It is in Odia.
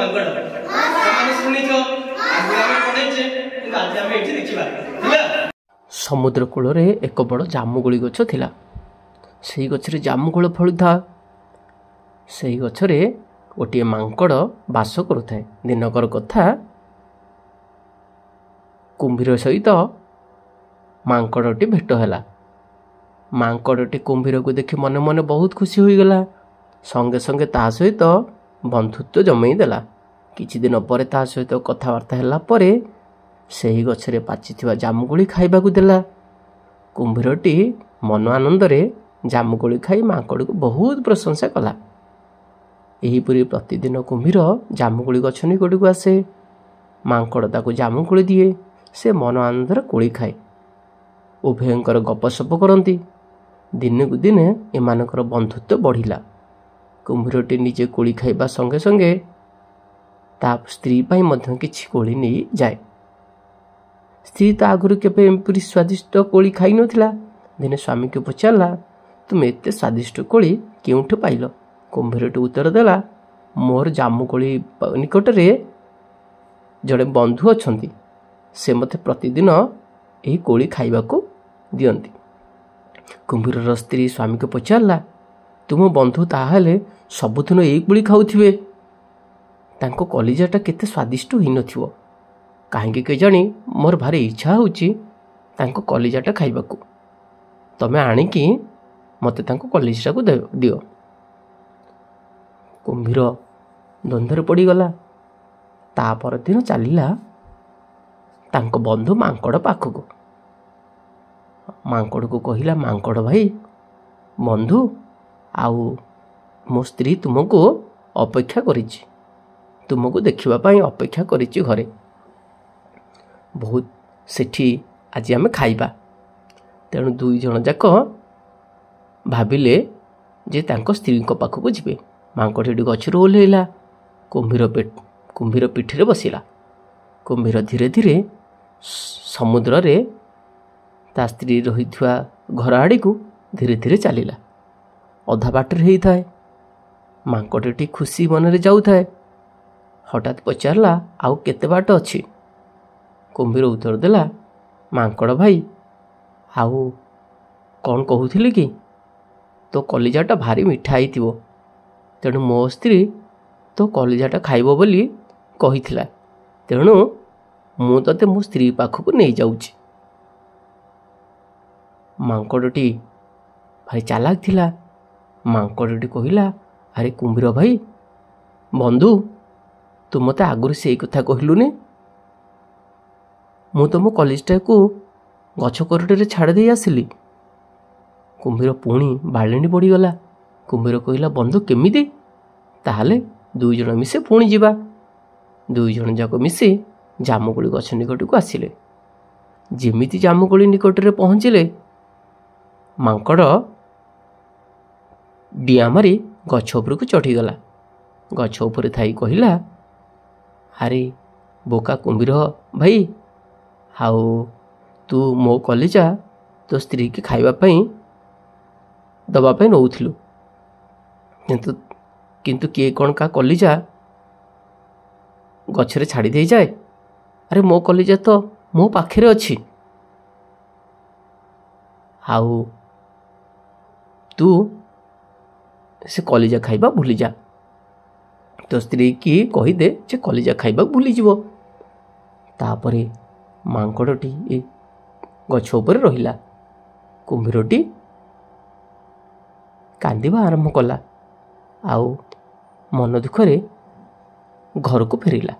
ମାଙ୍କଡ। ତମେ ଶୁଣିଛ, ଆଗରୁ ଆମେ ପଢେଇଛେ, କିନ୍ତୁ ଆଜି ଆମେ ଏଇଠି ଦେଖିବା ହେଲା। ସମୁଦ୍ର କୂଳରେ ଏକ ବଡ଼ ଜାମୁକୋଳି ଗଛ ଥିଲା। ସେହି ଗଛରେ ଜାମୁକୋଳ ଫଳୁଥାଏ। ସେହି ଗଛରେ ଗୋଟିଏ ମାଙ୍କଡ଼ ବାସ କରୁଥାଏ। ଦିନକର କଥା, କୁମ୍ଭୀର ସହିତ ମାଙ୍କଡ଼ଟି ଭେଟ ହେଲା। ମାଙ୍କଡ଼ଟି କୁମ୍ଭୀରକୁ ଦେଖି ମନେ ମନେ ବହୁତ ଖୁସି ହୋଇଗଲା। ସଙ୍ଗେ ସଙ୍ଗେ ତା ସହିତ ବନ୍ଧୁତ୍ୱ ଜମେଇ ଦେଲା। କିଛି ଦିନ ପରେ ତା ସହିତ କଥାବାର୍ତ୍ତା ହେଲା ପରେ ସେହି ଗଛରେ ପାଚିଥିବା ଜାମୁକୋଳି ଖାଇବାକୁ ଦେଲା। କୁମ୍ଭୀରଟି ମନ ଆନନ୍ଦରେ ଜାମୁକୋଳି ଖାଇ ମାଙ୍କଡ଼କୁ ବହୁତ ପ୍ରଶଂସା କଲା। ଏହିପରି ପ୍ରତିଦିନ କୁମ୍ଭୀର ଜାମୁକୋଳି ଗଛ ନିକଟକୁ ଆସେ। ମାଙ୍କଡ଼ ତାକୁ ଜାମୁକୋଳି ଦିଏ, ସେ ମନ ଆନନ୍ଦରେ କୋଳି ଖାଏ। ଉଭୟଙ୍କର ଗପସପ କରନ୍ତି। ଦିନକୁ ଦିନ ଏମାନଙ୍କର ବନ୍ଧୁତ୍ୱ ବଢ଼ିଲା। କୁମ୍ଭୀରଟି ନିଜେ କୋଳି ଖାଇବା ସଙ୍ଗେ ସଙ୍ଗେ ତା ସ୍ତ୍ରୀ ପାଇଁ ମଧ୍ୟ କିଛି କୋଳି ନେଇ ଯାଏ। ସ୍ତ୍ରୀ ତ ଆଗରୁ କେବେ ଏପରି ସ୍ୱାଦିଷ୍ଟ କୋଳି ଖାଇନଥିଲା। ଦିନେ ସ୍ୱାମୀକୁ ପଚାରିଲା, ତୁମେ ଏତେ ସ୍ୱାଦିଷ୍ଟ କୋଳି କେଉଁଠୁ ପାଇଲ? କୁମ୍ଭୀରଟି ଉତ୍ତର ଦେଲା, ମୋର ଜାମୁକୋଳି ନିକଟରେ ଜଣେ ବନ୍ଧୁ ଅଛନ୍ତି, ସେ ମୋତେ ପ୍ରତିଦିନ ଏହି କୋଳି ଖାଇବାକୁ ଦିଅନ୍ତି। କୁମ୍ଭୀରର ସ୍ତ୍ରୀ ସ୍ୱାମୀକୁ ପଚାରିଲା, ତୁମ ବନ୍ଧୁ ତାହେଲେ ସବୁଦିନ ଏଇ କୋଳି ଖାଉଥିବେ, ତାଙ୍କ କଲିଜାଟା କେତେ ସ୍ୱାଦିଷ୍ଟ ହୋଇନଥିବ। କାହିଁକି କେଜାଣି ମୋର ଭାରି ଇଚ୍ଛା ହେଉଛି ତାଙ୍କ କଲିଜାଟା ଖାଇବାକୁ। ତମେ ଆଣିକି ମୋତେ ତାଙ୍କ କଲିଜାଟାକୁ ଦିଅ। କୁମ୍ଭୀର ଦ୍ୱନ୍ଦ୍ୱରେ ପଡ଼ିଗଲା। ତା ପରଦିନ ଚାଲିଲା ତାଙ୍କ ବନ୍ଧୁ ମାଙ୍କଡ଼ ପାଖକୁ। ମାଙ୍କଡ଼କୁ କହିଲା, ମାଙ୍କଡ଼ ଭାଇ ବନ୍ଧୁ, ଆଉ ମୋ ସ୍ତ୍ରୀ ତୁମକୁ ଅପେକ୍ଷା କରିଛି, ତୁମକୁ ଦେଖିବା ପାଇଁ ଅପେକ୍ଷା କରିଛି ଘରେ। ବହୁତ ସେଠି ଆଜି ଆମେ ଖାଇବା। ତେଣୁ ଦୁଇ ଜଣ ଯାକ ଭାବିଲେ ଯେ ତାଙ୍କ ସ୍ତ୍ରୀଙ୍କ ପାଖକୁ ଯିବେ। ମାଙ୍କଡ଼ଟି ଗଛରୁ ଓହ୍ଲେଇଲା, କୁମ୍ଭୀର ପିଠିରେ ବସିଲା। କୁମ୍ଭୀର ଧୀରେ ଧୀରେ ସମୁଦ୍ରରେ ତା ସ୍ତ୍ରୀ ରହିଥିବା ଘର ଆଡ଼ିକୁ ଧୀରେ ଧୀରେ ଚାଲିଲା। ଅଧା ବାଟରେ ହେଇଥାଏ, ମାଙ୍କଡ଼ଟି ଖୁସି ମନରେ ଯାଉଥାଏ। ହଠାତ୍ ପଚାରିଲା, ଆଉ କେତେ ବାଟ ଅଛି? କୁମ୍ଭୀର ଉତ୍ତର ଦେଲା, ମାଙ୍କଡ଼ ଭାଇ, ଆଉ କ'ଣ କହୁଥିଲି କି, ତୋ କଲିଜାଟା ଭାରି ମିଠା ହେଇଥିବ, ତେଣୁ ମୋ ସ୍ତ୍ରୀ ତୋ କଲିଜାଟା ଖାଇବ ବୋଲି କହିଥିଲା, ତେଣୁ ମୁଁ ତୋତେ ମୋ ସ୍ତ୍ରୀ ପାଖକୁ ନେଇଯାଉଛି। ମାଙ୍କଡ଼ଟି ଭାରି ଚାଲାକ ଥିଲା। ମାଙ୍କଡ଼ଟି କହିଲା, ଆରେ କୁମ୍ଭୀର ଭାଇ ବନ୍ଧୁ, ତୁ ମୋତେ ଆଗରୁ ସେଇ କଥା କହିଲୁନି? ମୁଁ ତ ମୋ କଲିଜାଟାକୁ ଗଛ କରଟରେ ଛାଡ଼ି ଦେଇ ଆସିଲି। କୁମ୍ଭୀର ପୁଣି ବାଳିଣୀ ପଡ଼ିଗଲା। କୁମ୍ଭୀର କହିଲା, ବନ୍ଧୁ କେମିତି? ତାହେଲେ ଦୁଇ ଜଣ ମିଶି ପୁଣି ଯିବା। ଦୁଇ ଜଣ ଯାକ ମିଶି ଜାମୁକୋଳି ଗଛ ନିକଟକୁ ଆସିଲେ। ଯେମିତି ଜାମୁକୋଳି ନିକଟରେ ପହଞ୍ଚିଲେ, ମାଙ୍କଡ଼ ଡିଆଁ ମାରି ଗଛ ଉପରକୁ ଚଢ଼ିଗଲା। ଗଛ ଉପରେ ଥାଇ କହିଲା, ଆରେ ବୋକା କୁମ୍ଭୀର ଭାଇ, ଆଉ ତୁ ମୋ କଲିଜା ତୋ ସ୍ତ୍ରୀକି ଖାଇବା ପାଇଁ ଦେବା ପାଇଁ ନେଉଥିଲୁ, କିନ୍ତୁ କିଏ କ'ଣ କାହା କଲିଜା ଗଛରେ ଛାଡ଼ି ଦେଇଯାଏ? ଆରେ ମୋ କଲିଜା ତ ମୋ ପାଖରେ ଅଛି, ଆଉ ତୁ ସେ କଲିଜା ଖାଇବା ଭୁଲିଯା, ତୋ ସ୍ତ୍ରୀକି କହିଦେ ଯେ କଲିଜା ଖାଇବାକୁ ଭୁଲିଯିବ। ତାପରେ ମାଙ୍କଡ଼ଟି ଏ ଗଛ ଉପରେ ରହିଲା। କୁମ୍ଭୀରଟି କାନ୍ଦିବା ଆରମ୍ଭ କଲା ଆଉ ମନ ଦୁଃଖରେ ଘରକୁ ଫେରିଲା।